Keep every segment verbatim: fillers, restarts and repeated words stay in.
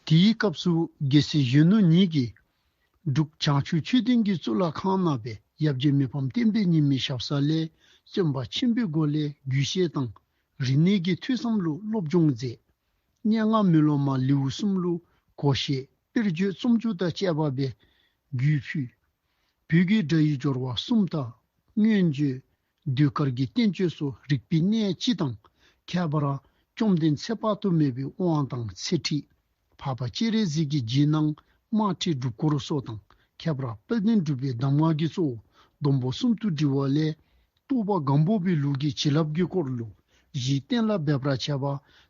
དེའི་སྐབས་སུ་རྒྱལ་སྲས་གཞོན་ནུ་ཉིད་ཀྱིས་འབྲུག་བྱང་ཆུབ་མཆོད་རྟེན་གྱི་གཙུག་ལག་ཁང་ནང་པའི་ཡབ་རྗེ་མི་ཕམ་བསྟན་པའི་ཉི་མའི་ཞབས་ས་ལས་བརྩོན་པ་ཆེན་པོའི་སྒོ་ལས་རྒྱུད་བཤད་དང་རིག་གནས་ཀྱི་ཐོས་བསམ་ལུ་སློབ་སྦྱོང་མཛད། སྙན་ངག་མེ་ལོང་མ་ལེའུ་གསུམ་ལུ་གོ་བཤད་དཔེར་བརྗོད་རྩོམ་སྒྱུར་དང་བཅས་པ་སྦེ་རྒྱུད་ཕུལ། བོད་ཀྱི་སྒྲ་ཡི་སྦྱོར་བ་གསུམ་དང་མངོན་བརྗོད། ཟློས་གར་གྱི་བསྟན་བཅོས་སོགས་རིག་པའི་གནས་སྤྱི་དང་ཁྱད་པར་བཅོམ་ལྡན་ཚེ་དཔག་ཏུ་མེད་པའི་དབང་དང་ཚེ་ཁྲིད། འཕགས་པ་སྤྱན་རས་གཟིགས་ཀྱི་རྗེས་གནང་དམར་ཁྲིད་སྒྲུབ་སྐོར་སོགས་དང་ཁྱད་པར་དཔལ་ལྡན་འབྲུག་པའི་གདམས་ངག་གི་གཙོ་བོ་སྡོང་པོ་གསུམ་དུ་དྲིལ་བ་ལས། རྟོགས་པ་སྒམ་པོ་པའི་ལུགས་ཀྱི་བྱིན་རླབས་ཀྱི་སྐོར་ལུ་གཞི་གཏན་ལ་འབེབས་པར་བྱ་བ་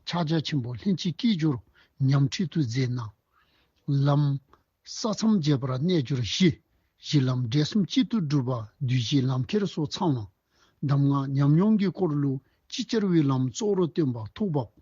ཕྱག་རྒྱ་ཆེན་པོ་ལྷན་ཅིག་སྐྱེས་སྦྱོར་ཉམས་ཁྲིད་དུ་མཛད་གནང་། ལམ་ས་མཚམས་བརྒྱད་པར་རྣལ་འབྱོར་བཞི། གཞི་ལམ་འབྲས་གསུམ་གཅིག་ཏུ་སྒྲུབ་པ་བདུད་བཞིའི་ལམ་ཁྱེར་སོགས་ཚང་བ། གདམས་ངག་ཉམས་མྱོང་གི་སྐོར་ལུ་ཅིག་ཅར་བའི་ལམ་གཙོ་བོར་སྟོན་པ་ཐུགས་བབ།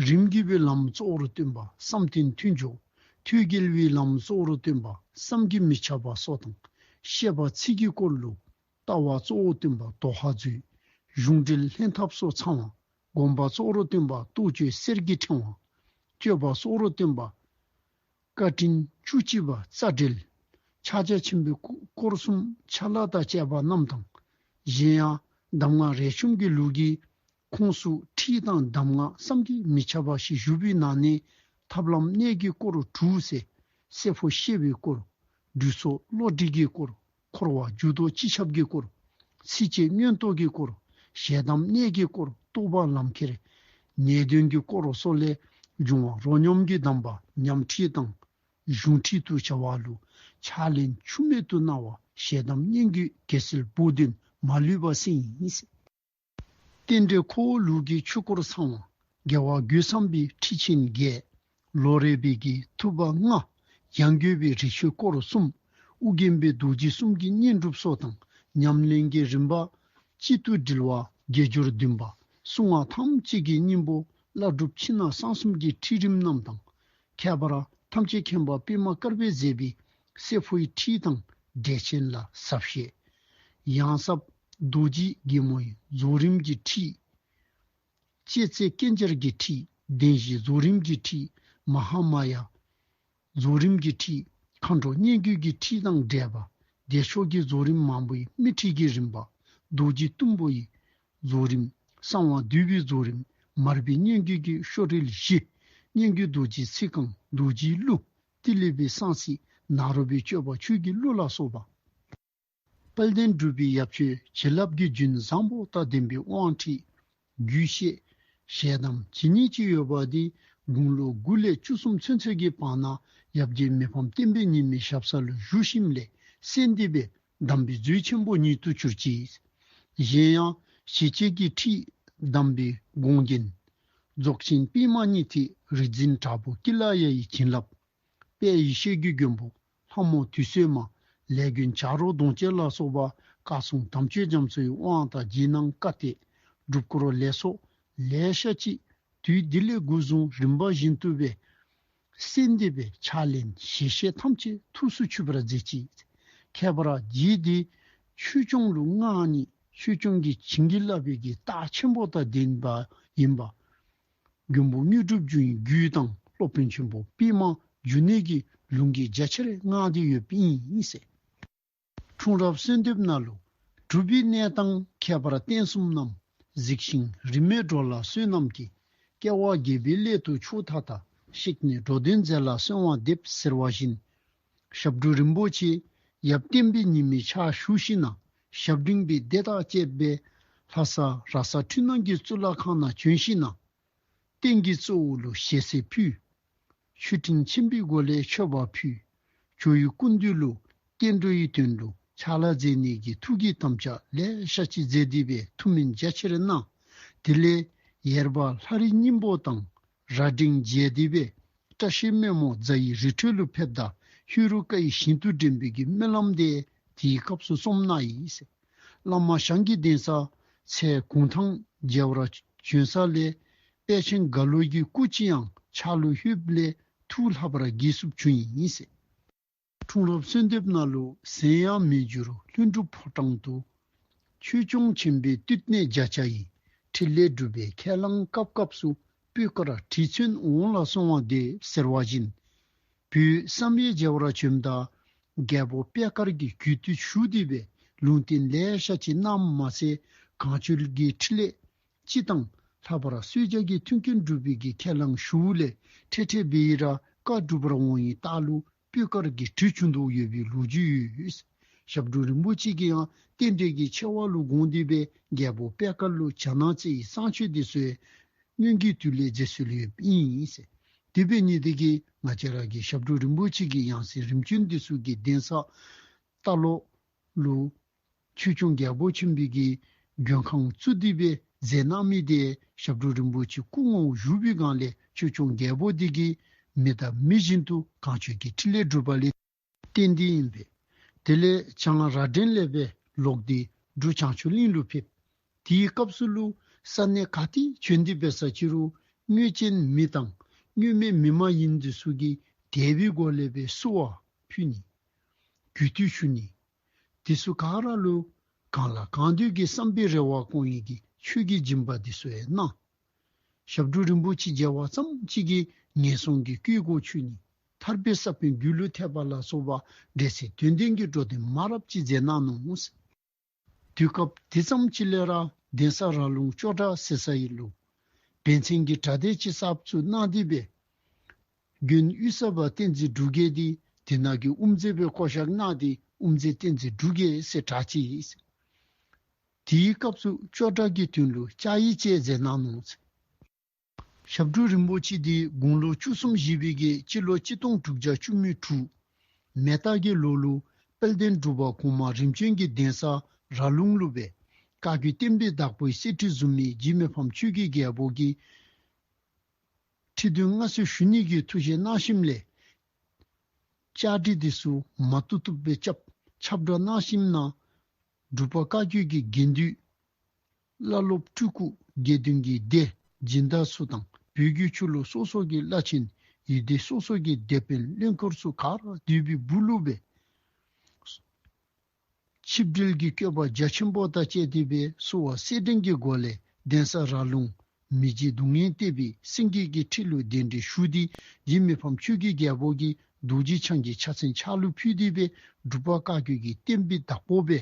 རིམ་གྱིས་པའི་ལམ་གཙོ་བོར་སྟོན་པ་བསམ་གཏན་ཐུན་འཇོག། ཐོད་རྒལ་བའི་ལམ་གཙོ་བོར་སྟོན་པ་བསམ་གྱིས་མི་ཁྱབ་པ་སོགས་དང་བཤད་པ་ཚིག་གི་སྐོར་ལུ། ལྟ་བ་གཙོ་བོར་སྟོན་པ་དོ་ཧ་མཛོད། གཞུང་འགྲེལ་ལྷན་ཐབས་སོགས་ཚང་བ། སྒོམ་པ་གཙོ་བོར་སྟོན་པ་རྟོགས་བརྗོད་གསེར་གྱི་ཕྲེང་བ། སྤྱོད་པ་གཙོ་བོར་སྟོན་པ་བཀའ་དྲིན་བཅུ་གཅིག་པ་རྩ་འགྲེལ། ཕྱག་རྒྱ་ཆེན་པོའི་སྐོར་གསུམ་ཆ་ལག་དང་བཅས་པ་རྣམས་དང་། གཞན་ཡང་གདམས་ངག་རས་ཆུང་གི་ལུགས་ཀྱི་ཁོངས་སུ་ཁྲིད་དང་གདམས་ངག་བསམ་གྱིས་མི་ཁྱབ་པ་ཞིག་བཞུགས་པའི་ནང་ནས་ཐབས་ལམ་གནད་ཀྱི་སྐོར་དྲུག་ཟེར། བསྲེ་འཕོ་ཤེས་པའི་སྐོར། སྦྲུལ་ཚོགས་བློ་སྒྲིག་གི་སྐོར། འཁོར་བ་འཇུག་ལྡོག་སྤྱི་ཁྱབ་ཀྱི་སྐོར། ཚིགས་བཅད་མངོན་རྟོགས་ཀྱི་སྐོར། ཞལ་གདམས་གནད་ཀྱི་སྐོར། རྟོགས་པ་ལམ་ཁྱེར། ནད་གདོན་གྱི་སྐོར་སོགས་ལས་འབྱུང་བ་རོ་སྙོམས་ཀྱི་གདམས་པ་ཉམས་ཁྲིད་དང་གཞུང་ཁྲིད་དུ་བྱ་བ་ལུ་ཕྱག་ལེན་འཆུག་མེད་དུ་གནང་བ་ཞལ་གདམས་སྙན་བརྒྱུད་རྒྱལ་སྲས་བོད་དོན་མ་ལུས་པ་ཟིན་ཡིན། རྟེན་འབྲེལ་ཁོ་བོ་ལུགས་ཀྱི་ཆོས་སྐོར་ཚང་བ། རྒྱལ་བ་རྒོད་ཚང་པའི་ཁྲིད་ཆེན་བརྒྱད། ལོ་རས་པའི་གི་ཐུབ་པ་ལྔ། ཡང་དགོས་པའི་རི་ཆོས་སྐོར་གསུམ། ཨོ་རྒྱན་པའི་རྡོ་རྗེ་གསུམ་གྱི་བསྙེན་སྒྲུབ་སོགས་དང་ཉམས་ལེན་གྱི་རིམ་པ་གཅིག་ཏུ་དྲིལ་བ་དགེ་སྦྱོར་བདུན་པ། གསུང་ངག་ཐམས་ཅད་ཀྱི་སྙིང་པོ་བླ་སྒྲུབ་ཕྱི་ནང་གསང་གསུམ་གྱི་ཁྲིད་རིམ་རྣམས་དང་། ཁྱད་པར་ཐམས་ཅད་མཁྱེན་པ་པདྨ་དཀར་པོས་མཛད་པའི་བསྲེ་འཕོའི་ཁྲིད་དང་འགྲེལ་ཆེན་ལ་ཟབ་བཤད། ཡང་ཟབ་རྡོ་རྗེ་རྒྱལ་མོའི་རྫོགས་རིམ་གྱི་ཁྲིད། ལྕེ་རྩེ་རྐྱེན་སྦྱར་གྱི་ཁྲིད། བདེན་བཞིའི་རྫོགས་རིམ་གྱི་ཁྲིད། མ་ཧཱ་མ་ཡ་རྫོགས་རིམ་གྱི་ཁྲིད། མཁའ་འགྲོ་སྙན་བརྒྱུད་ཀྱི་ཁྲིད་དང་འབྲེལ་བ། བདེ་མཆོག་གི་རྫོགས་རིམ་མང་པོའི་དམིགས་ཁྲིད་ཀྱི་རིམ་པ། རྡོ་རྗེ་གཏུམ་པོ་ཡི་རྫོགས་རིམ། གསང་བ་འདུས་པའི་རྫོགས་རིམ། མར་པའི་སྙན་བརྒྱུད་ཀྱི་ཤོ་རིལ་བཞི། སྙན་བརྒྱུད་རྡོ་རྗེའི་ཚིག་རྐང་། རྡོ་རྗེའི་གླུ། ཏི་ལི་པའི་གསང་ཚིག། ནཱ་རོ་པའི་སྤྱོད་པ་ཆོས་ཀྱི་གླུ་ལ་སོགས་པ། དཔལ་ལྡན་འབྲུག་པའི་ཡབ་ཆོས་བྱིན་རླབས་ཀྱི་རྒྱུན་བཟང་པོ་དང་ལྡན་པའི་དབང་ཁྲིད། རྒྱུད་བཤད། ཞལ་གདམས་ཇི་སྙེད་ཅིག་ཡོད་པ་དེ་དགུང་ལོ་དགུ་ལས་བཅུ་གསུམ་ཚུན་ཚོད་ཀྱི་བར་ན་ཡབ་རྗེ་མི་ཕམ་བསྟན་པའི་ཉི་མའི་ཞབས་ས་ལུ་བཞུགས་ཞིནམ་ལས་གསན་ཏེ་སྦེ་གདམས་པའི་མཛོད་ཆེན་པོ་ཉིད་དུ་གྱུར་ཅིག། གཞན་ཡང་ཞི་བྱེད་ཀྱི་ཁྲིད་གདམས་པའི་དགོངས་རྒྱན། རྫོགས་ཆེན་པདྨ་ཉི་ཐིག་རིག་འཛིན་དྲག་པོ་ཀི་ལ་ཡ་ཡི་བྱིན་རླབས། དཔལ་ཡེ་ཤེས་ཀྱི་མགོན་པོ་ལྷ་མོ་དུད་སོལ་མ། ལས་མགོན་བྱ་རོག་གདོང་ཅན་ལ་སོགས་པ་བཀའ་སྲུང་དམ་ཆོས་རྒྱ་མཚོའི་དབང་དང་རྗེས་གནང་བཀའ་གཏད། སྒྲུབ་སྐོར་ལས་ཚོགས་ལེ་ཤ་ཅིག་དུས་འདི་ལས་འགོ་བཟུང་རིམ་པ་བཞིན་དུ་སྦེ་གསན་ཏེ་སྦེ་ཕྱག་ལེན་ཞལ་བཞེས་ཐམས་ཅད་ཐུགས་སུ་ཆུད་པར་མཛད་ཅིག། ཁྱད་པར་རྗེ་འདི་ཆོས་སྐྱོང་ལུ་མངའ་ནི་ཆོས་སྐྱོང་གིས་བྱིན་གྱིས་བརླབས་པའི་གི་རྟགས་ཆེན་པོ་དང་ལྡན་པ་ཡིན་པ། མགོན་པོ་དངོས་གྲུབ་འབྱུང་བའི་རྒྱུད་དང་སློབ་དཔོན་ཆེན་པོ་པདྨ་འབྱུང་གནས་ཀྱི་ལུང་གིས་རྒྱ་ཆེར་བསྔགས་ཏེ་ཡོདཔ་ཨིན་ཟེར། འཁྲུངས་རབས་གསོལ་འདེབས་ནང་ལུ། གྲུབ་པའི་གནས་དང་ཁྱད་པར་རྟེན་གསུམ་རྣམས། གཟིགས་ཤིང་རིས་མེད་འགྲོ་ལ་བསོད་ནམས་ཀྱིས། སྐྱེ་བ་རྒྱལ་པོའི་སླད་དུ་ཕྱོགས་མཐའ་དག། གཤེགས་ནས་འགྲོ་དོན་མཛད་ལ་གསོལ་བ་འདེབས་ཟེར་བ་བཞིན། ཞབས་དྲུང་རིན་པོ་ཆེ་ཡབ་བསྟན་པའི་ཉི་མའི་ཕྱག་ཞུ་ཞིན་ན་ཞབས་འབྲིང་པའི་སྡེ་དང་བཅས་པའི་ལྷ་ས་ར་ས་འཕྲུལ་སྣང་གི་གཙུག་ལག་ཁང་ནང་བྱོན་ཞིན་ན། རྟེན་གྱི་གཙོ་བོ་ལུ་ཞལ་ཟས་ཕུལ། མཆོད་སྤྲིན་ཆེན་པོའི་སྒོ་ལས་མཆོད་པ་ཕུལ། ཇོ་བོའི་སྐུ་མདུན་ལུ་བསྟན་འགྲོའི་དོན་ལུ་ཕྱག་ལཱ་མཛད་ནི་གི་ཐུགས་ཀྱི་དམ་བཅའ་ལེ་ཤ་ཅིག་མཛད་དེ་སྦེ་ཐུགས་སྨོན་རྒྱ་ཆེར་གནང་། དེ་ལས་ཡེར་པ་ལྷ་རི་སྙིང་པོ་དང་རྭ་སྒྲེང་མཇལ་ཏེ་སྦེ་བཀྲ་ཤིས་སྨན་མོ་རྫ་ཡི་རི་ཁྲོད་ལུ་ཕེབས་ད་ཧེ་རུ་ཀ་ཡི་ཞིང་དུ་འདྲེན་པའི་གི་སྨོན་ལམ་དེ་དེའི་སྐབས་སུ་རྩོམ་གནང་ཡི་ཟེར། བླ་མ་ཞང་གི་གདན་ས་ཚལ་གུང་ཐང་རྒྱལ་བར་བྱོན་ས་ལས་དཔལ་ཆེན་རྒྭ་ལོ་གི་སྐུ་ཅིག་ཡང་ཕྱག་ལུ་ལྷོདཔ་ལས་ཐུགས་ལྷག་པར་དགྱེས་གསུབ་བྱུང་ཡི་ཟེར། འཁྲུངས་རབས་གསོལ་འདེབས་ནང་ལུ་ཟན་ཡང་མི་འགྱུར་ལྷུན་གྲུབ་ཕོ་བྲང་དུ། ཆོས་སྐྱོང་ཆེན་པོའི་བཏུད་གནས་རྒྱ་བྱ་ཡི། ཕྲིན་ལས་སྒྲུབ་པའི་ཁས་བླངས་སྐབས་སྐབས་སུ། སྤོས་དཀར་དྲི་ཚོན་འོང་ལ་སོང་བ་འདེབས་ཟེར་བ་བཞིན། བོད་བསམ་ཡས་མཇལ་བར་བྱོན་མཐའ། རྒྱལ་པོ་པད་དཀར་གྱིས་གུས་བཏུད་ཞུས་ཏེ་སྦེ་ལུང་བསྟན་ལེ་ཤ་ཅིག་གནངམ་མ་ཚད་གངས་ཅན་གྱི་འཕྲིན་ལས་སྤྱི་དང་ལྷག་པར་གསོལ་ཇ་གྱི་མཐུན་རྐྱེན་སྒྲུབ་པའི་གི་ཁས་བླངས་ཞུ་ལས་འཕྲལ་འཕྲལ་འབད་ཡི་ར་བཀའ་སྒྲུབ་པར་འོང་ཡི་རྟགས་ལུ་སྤོས་དཀར་གྱི་དྲི་བྱུང་དོ་ཡོད་པའི་ལོ་རྒྱུས་ཡོད། ཞབས་དྲུང་རིན་པོ་ཆེ་གིས་ཡང་རྟེན་འབྲེལ་གྱི་ཆེ་བ་ལུ་དགོངས་ཏེ་སྦེ་རྒྱལ་པོ་པད་དཀར་ལུ་ཇ་ནག་རྩེ་ཡི་བསང་མཆོད་དེ་ཚུ་སྔོན་གྱི་དུས་ལས་མཛད་སྲོལ་ཡོདཔ་ཨིན། དེ་འབད་ནི་དེ་གིས་ང་བཅས་ར་གི་ཞབས་དྲུང་རིན་པོ་ཆེ་གི་ཡང་སྲིད་རིམ་བྱོན་དེ་ཚུ་གི་གདན་ས་རྟ་ལོག་ལུ་ཆོས་སྐྱོང་རྒྱལ་པོ་ཆེན་པོའི་གི་མགོན་ཁང་བཙུགས་ཏེ་སྦེ་མཛད་གནང་མི་དེ་ཞབས་དྲུང་རིན་པོ་ཆེ་སྐུ་ངོ་བོ་བཞུགས་པའི་སྒང་ལས་ཆོས་སྐྱོང་རྒྱལ་པོ་དེ་གིས་མི་དང་མི་བཞིན་དུ་གངས་ཅན་གྱི་འཕྲིན་ལས་སྒྲུབ་པ་ལས་བརྟེན་ཏེ་ཨིན་པས། དེ་ལས་བྱང་རྭ་སྒྲེང་ལས་སྦེ་ལོག་སྟེ་འབྲུག་བྱང་ཆུབ་གླིང་ལུ་ཕེབས། དེའི་སྐབས་སུ་ལུ་ས་གནས་ག་ཏེ་བྱོན་ཏེ་འབད་ས་ཅི་རུང་དངོས་ཅན་མི་དང་དངོས་མེད་མི་མ་ཡིན་དེ་ཚུ་གིས་དད་པའི་སྒོ་ལས་སྦེ་བསུ་བ་ཕུལ་ནི། གུས་བཏུད་ཞུ་ནི། དེ་ཚུ་ག་ར་ལུ་གང་ལ་གང་འདུལ་གྱི་བསམ་པའི་རེ་བ་སྐོང་ཡི་གི་ཆོས་ཀྱི་སྦྱིན་པ་དེ་ཚུ་ཡང་གནང་། ཞབས་དྲུང་རིན་པོ་ཆེ་མཇལ་བ་ཙམ་ཅིག་གིས་ངན་སོང་གི་སྐུའི་སྒོ་ཆོད་ནས་ཐར་པའི་ས་བོན་རྒྱུད་ལུ་ཐེབས་པ་ལ་སོགས་པ་འབྲེལ་ཚད་དོན་ལྡན་གྱི་འགྲོ་དོན་མང་རབས་ཅིག་མཛད་གནང་ནུག། དུས་སྐབས་དེ་ཙམ་ཅིག་ལས་ར་གདན་ས་ར་ལུང་ཅོག་བྲག་ཟེར་ས་ཡི་ལུ་བན་ཚན་གྱི་གྲྭ་སྡེ་ཅིག་གསར་བཙུགས་གནང་སྟེ་སྦེ་མགོན་གཡུལ་ས་པ་བསྟན་འཛིན་འབྲུག་རྒྱས་དེ་དེ་ནང་གི་དབུ་མཛད་སྦེ་བསྐོ་བཞག་གནང་སྟེ་དབུ་མཛད་བསྟན་འཛིན་འབྲུག་རྒྱས་ཟེར་གྲགས་ཅི། དེའི་སྐབས་སུ་ཅོག་བྲག་གི་དོན་ལུ་བཅའ་ཡིག་བཅས་མཛད་གནང་ནུག། ཞབས་དྲུང་རིན་པོ་ཆེ་དེ་དགུང་ལོ་བཅུ་གསུམ་བཞེས་པའི་གི་སྤྱི་ལོ་གཅིག་སྟོང་དྲུག་བརྒྱ་བཅུ་མེད་དྲུག་མེ་སྟག་གི་ལོ་ལུ་དཔལ་ལྡན་འབྲུག་པ་གོང་མ་རིམ་བྱོན་གྱི་གདན་ས་ར་ལུང་ལུ་སྦེ་བཀའ་བརྒྱུད་བསྟན་པའི་བདག་པོའི་གསེར་ཁྲི་བཟུང་མི་རྗེ་མི་ཕམ་ཆོས་ཀྱི་རྒྱལ་པོ་གིས་ཁྲི་འདོན་མངའ་གསོལ་ཞུ་ནི་གི་ཐུགས་བཞེད་གནང་ཞིནམ་ལས་བཅའ་སྒྲིག་དེ་ཚུ་མ་ཏུ་ཏུ་སྦེ་ཁྱབ་ཁྱབ་བསྒྲགས་གནང་ཞིནམ་ན། འབྲུག་པ་བཀའ་བརྒྱུད་ཀྱི་དགེ་འདུན་བླ་སློབ་སྤྲུལ་སྐུ་དགེ་འདུན་གྱི་སྡེ་སྦྱིན་བདག་ཚུ་དང་བོད་ཀྱི་ཆོས་ལུགས་སོ་སོ་གི་བླ་ཆེན་ཡུལ་སྡེ་སོ་སོ་གི་སྡེ་དཔོན་བློན་འཁོར་ཚུ་ག་ར་འདུས་པའི་སྦུག་ལུ་སྦེ་ཆིབས་སྒྲིལ་གྱི་བཀོད་པ་རྒྱ་ཆེན་པོ་དང་བཅས་ཏེ་སྦེ་བསུ་བ་སེར་སྦྲེང་གི་སྒོ་ལས་གདན་ས་ར་ལུང་མི་རྗེ་གདོང་ལྔས་གཏད་པའི་སེང་གེ་གི་ཁྲི་ལུ་གདན་འདྲེན་ཞུ་སྟེ་རྗེ་མི་ཕམ་ཆོས་ཀྱི་རྒྱལ་པོ་གིས་རྡོ་རྗེ་འཆང་གི་ཕྱག་མཚན་ཕྱག་ལུ་ཕུལ་ཏེ་སྦེ་འབྲུག་པ་བཀའ་བརྒྱུད་ཀྱི་བསྟན་པའི་བདག་པོ་སྦེ་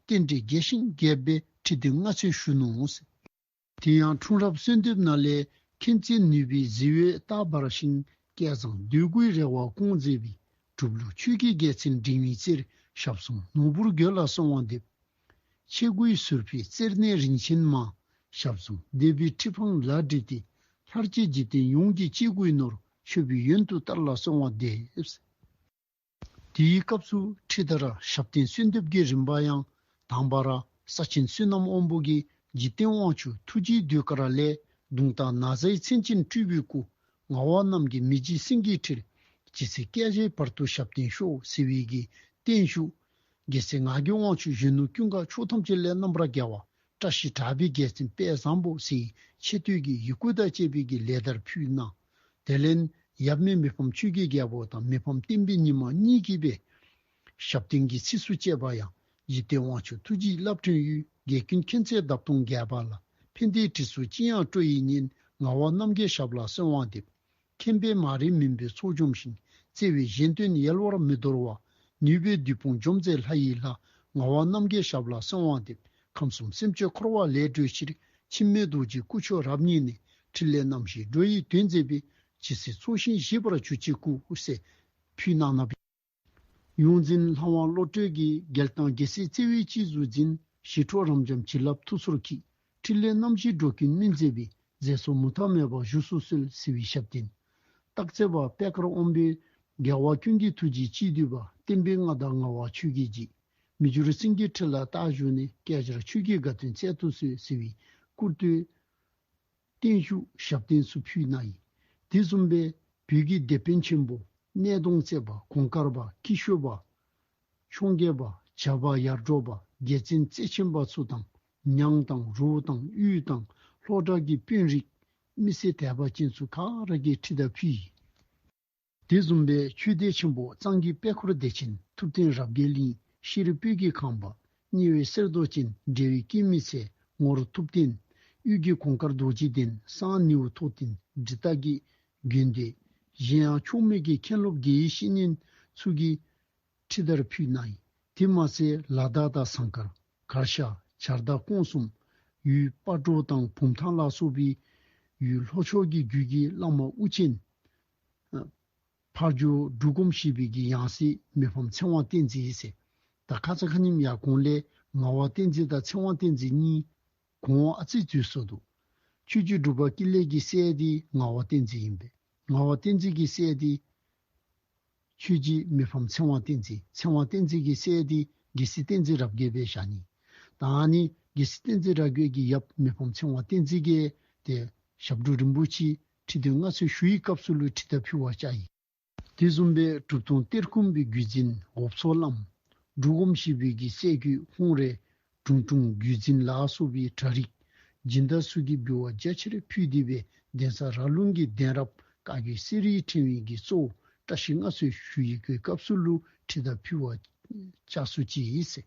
རྟེན་འབྲེལ་རྒྱས་ཤིང་རྒྱས་པའི་ཁྲི་འདོན་མངའ་གསོལ་ཞུ་ནུག། དེ་ཡང་འཁྲུངས་རབས་གསོལ་འདེབས་ནང་ལས་མཁྱེན་བརྩེ་ནུས་པའི་གཟི་འོད་རྟག་འབར་ཞིང་། བསྐལ་བཟང་འདོད་དགུའི་རེ་བ་སྐོང་མཛད་པའི། གྲུབ་ལུགས་ཆོས་ཀྱི་རྒྱལ་མཚན་འབྲིང་བའི་རྩེར། ཞབས་ཟུང་ནོར་བུར་རྒྱས་ལ་གསོལ་བ་འདེབས། ཆེ་དགུའི་ཟུར་ཕུད་རྩེར་གནས་རིན་ཆེན་མ། ཞབས་ཟུང་སྡེ་པའི་ཁྲི་འཕང་ལ་བྲིས་ཏེ། ལྷར་བཅས་འཇིག་རྟེན་ཡོངས་ཀྱི་སྐྱེ་དགུའི་ནོར། མཆོད་པའི་ཡོན་དུ་བསྟར་ལ་གསོལ་བ་འདེབས། དེའི་སྐབས་སུ་ཁྲི་དར་ཞབས་བརྟན་གསོལ་འདེབས་ཀྱི་རིམ་པ་ཡང་དང་པ་ར་ས་ཆེན་བསོད་ནམས་དབང་པོ་གིས་འཇིག་རྟེན་དབང་ཕྱུག་ཐུགས་རྗེའི་ཟློས་གར་ལས། གདུང་དང་ན་བཟའི་མཚན་ཅན་སྤྲུལ་པའི་སྐུ། ངག་དབང་རྣམ་རྒྱལ་མི་འཇིགས་སེང་གེའི་ཁྲིར། ཇི་སྲིད་བསྐལ་བཞིའི་བར་དུ་ཞབས་བརྟན་ཤོག་ཟེར་བའི་གི་བརྟན་བཞུགས། རྒྱལ་སྲས་ངག་གི་དབང་ཕྱུག་གཞོན་ནུ་ཀུན་དགའ་ཕྱོགས་ཐམས་ཅད་ལས་རྣམ་པར་རྒྱལ་བ། བཀྲ་ཤིས་གྲགས་པའི་རྒྱལ་མཚན་དཔལ་བཟང་པོ་ཟེར་ཆེ་བསྟོད་ཀྱི་ཡི་གུ་དང་བཅས་པའི་གི་ལེགས་དར་ཕུལ་གནང་། དེ་ལས་ཡབ་མེས་མི་ཕམ་ཆོས་ཀྱི་རྒྱལ་པོ་དང་མི་ཕམ་བསྟན་པའི་ཉི་མ་གཉིས་ཀྱིས་སྦེ་ཞབས་བརྟན་གྱི་ཚིགས་སུ་བཅད་པ་ཡང་། འཇིག་རྟེན་དབང་ཕྱུག་ཐུགས་རྗེའི་རླབས་ཕྲེང་ཡུལ། རྒྱལ་ཀུན་མཁྱེན་བརྩེའི་འདབ་སྟོང་རྒྱས་པ་ལ། ཕན་བདེའི་དྲི་སོགས་ཅི་ཡང་སྤྲོ་ཡི་ཉིན། ངག་དབང་རྣམ་རྒྱལ་ཞབས་ལ་གསོལ་བ་འདེབས། མཁྱེན་པས་མ་རིག་མུན་པའི་ཚོགས་འཇོམས་ཤིང་། བརྩེ་བས་གཞན་དོན་ཡལ་བར་མི་འདོར་བ། ནུས་པའི་བདུད་དཔུང་འཇོམས་མཛད་ལྷ་ཡི་ལྷ། ངག་དབང་རྣམ་རྒྱལ་ཞབས་ལ་གསོལ་བ་འདེབས། ཁམས་གསུམ་སེམས་ཅན་འཁོར་བ་ལས་སྒྲོལ་ཕྱིར། འཆི་མེད་རྡོ་རྗེའི་སྐུ་མཆོག་རབ་བརྙེས་ནས། ཕྲིན་ལས་རྣམ་བཞིས་འགྲོ་ཡི་དོན་མཛད་པའི། ཇི་སྲིད་འཚོ་ཞིང་གཞེས་པར་གྱུར་ཅིག་སྐུ་ཟེར་ཕུལ་གནང་ནུག། ཡོངས་འཛིན་ལྷ་དབང་བློ་གྲོས་ཀྱིས་རྒྱལ་དང་རྒྱལ་སྲས་བརྩེ་བའི་སྤྱི་གཟུགས་འཛིན། ཞི་ཁྲོ་རབ་འབྱམས་བྱིན་རླབས་ཐུགས་སྲོག་གི། ཕྲིན་ལས་རྣམ་བཞིའི་འགྲོ་ཀུན་སྨིན་མཛད་པའི། མཛད་སོགས་མུ་མཐའ་མེད་པ་བཞུགས་སུ་གསོལ་ཟེར་བའི་ཞབས་བརྟན། སྟག་རྩེ་པ་པད་དཀར་དབང་པོས་རྒྱལ་བ་ཀུན་གྱི་ཐུགས་རྗེའི་སྤྱི་འདུས་པ། བསྟན་པའི་མངའ་བདག་ངག་དབང་ཆོས་ཀྱི་རྗེ། མི་འགྱུར་སེང་གེའི་ཁྲི་ལ་རྟག་བཞུགས་ནས། བསྐལ་བརྒྱར་ཆོས་ཀྱི་དགའ་སྟོན་སྩལ་དུ་གསོལ་ཟེར་བའི་སྐུར་སྟོད། བརྟན་བཞུགས་ཞབས་བརྟན་ཚུ་ཕུལ་གནང་ཡི། དེ་བཟུམ་སྦེ་བོད་ཀྱི་སྡེ་དཔོན་ཆེན་པོ་སྣེ་གདོང་རྩེ་པ་གོང་དཀར་པ་ཀི་ཤོ་པ་འཕྱོངས་རྒྱས་པ་བྱ་པ་ཡར་འབྲོག་པ་རྒྱལ་བཙུན་རྩེ་ཆེན་པ་ཚུ་དང་ཉང་དང་རོ་དང་དབུས་དང་ལྷོ་བྲག་གི་དཔོན་རིགས་མི་སེར་དད་པ་ཅན་ཚུ་ག་ར་གིས་ཁྲི་དར་ཕུལ་ཡི། དེ་བཟུམ་སྦེ་ཆོས་སྡེ་ཆེན་པོ་གཙང་གི་དཔལ་འཁོར་བདེ་ཆེན་ཐུབ་བསྟན་རབ་རྒྱས་གླིང་ཤེས་རིག་སྤོས་ཀྱི་ཁང་པ་གཉེ་བའི་གསེར་མདོག་ཅན་འབྲེལ་བའི་སྐྱེད་མོས་ཚལ་ངོར་ཐུབ་བསྟན། དབུས་ཀྱི་གོང་དཀར་རྡོ་རྗེ་གདན་གསང་ནེའུ་ཐོག་སྟེང་འབྲི་སྟག་གི་དགོན་སྡེ། གཞན་ཡང་ཕྱོགས་མེད་ཀྱི་མཁན་སློབ་དགེ་བའི་བཤེས་གཉེན་ཚུ་གིས་ཁྲི་དར་ཕུལ་གནང་ཡི། དེ་མ་ཟད་ལ་དྭགས་དང་ཟངས་དཀར། གར་ཞ། བྱར་དྭགས་ཀོང་གསུམ། ཡུལ་སྤ་གྲོ་དང་བུམ་ཐང་ལ་སོགས་པའི་ཡུལ་ལྷོ་ཕྱོགས་ཀྱི་རྒྱུད་ཀྱི་བླ་མ་དབུ་ཆེན། ཕར་ཕྱོགས་འབྲུག་སྒོམ་ཞེས་པའི་གི་ཡང་སྲིད་མི་ཕམ་ཚེ་དབང་བསྟན་འཛིན་ཟེར། ད་ཁ་ཙ་ཁ་ཉིནམ་ཡར་གོང་ལས་ངག་དབང་བསྟན་འཛིན་དང་ཚེ་དབང་བསྟན་འཛིན་གཉིས་གོང་འོག་ཨ་ཙི་འཛུལ་སོང་འདུག། ཆོས་རྗེ་འབྲུག་པ་ཀུན་ལེགས་ཀྱི་སྲས་དེ་ངག་དབང་བསྟན་འཛིན་ཡིན་པས། ངག་དབང་བསྟན་འཛིན་གྱི་སྲས་དེ་ཆོས་རྗེ་མི་ཕམ་ཚེ་དབང་བསྟན་འཛིན། ཚེ་དབང་བསྟན་འཛིན་གྱི་སྲས་དེ་རྒྱལ་སྲས་བསྟན་འཛིན་རབ་རྒྱས་པའི་ཞལ་ནས། ད་ནི་རྒྱལ་སྲས་བསྟན་འཛིན་རབ་རྒྱས་ཀྱི་ཡབ་མི་ཕམ་ཚེ་དབང་བསྟན་འཛིན་གྱིས་དེ་ཞབས་དྲུང་རིན་པོ་ཆེ་ཁྲི་འདོན་མངའ་གསོལ་ཞུ་ཡི་སྐབས་སུ་ལུ་ཁྲི་དར་ཕུལ་བར་བཅར་ཡི། དེ་བཟུམ་སྦེ་གྲུབ་ཐོབ་གཏེར་ཁུང་པའི་བརྒྱུད་འཛིན་འོབ་མཚོ་བླམ། འབྲུག་སྒོམ་ཞེས་པའི་གི་སྲས་ཀྱི་ཧོང་རེ་དྲུང་དྲུང་བརྒྱུད་འཛིན་ལ་སོགས་པའི་གྲྭ་རིགས། སྦྱིན་བདག་ཚུ་གིས་འབུལ་བ་རྒྱ་ཆེར་ཕུལ་ཏེ་སྦེ་གདན་ས་ར་ལུང་གི་གདན་རབས་བཀའ་བརྒྱུད་གསེར་རིའི་ཕྲེང་བའི་གི་གཙོ་བོ་བཀྲ་ཤིས་མངའ་གསོལ་ཞུ་ཡི་གི་སྐབས་སུ་ལུ་ཁྲི་དར་ཕུལ་བར་བཅར་སོ་ཅི་ཡིན་ཟེར།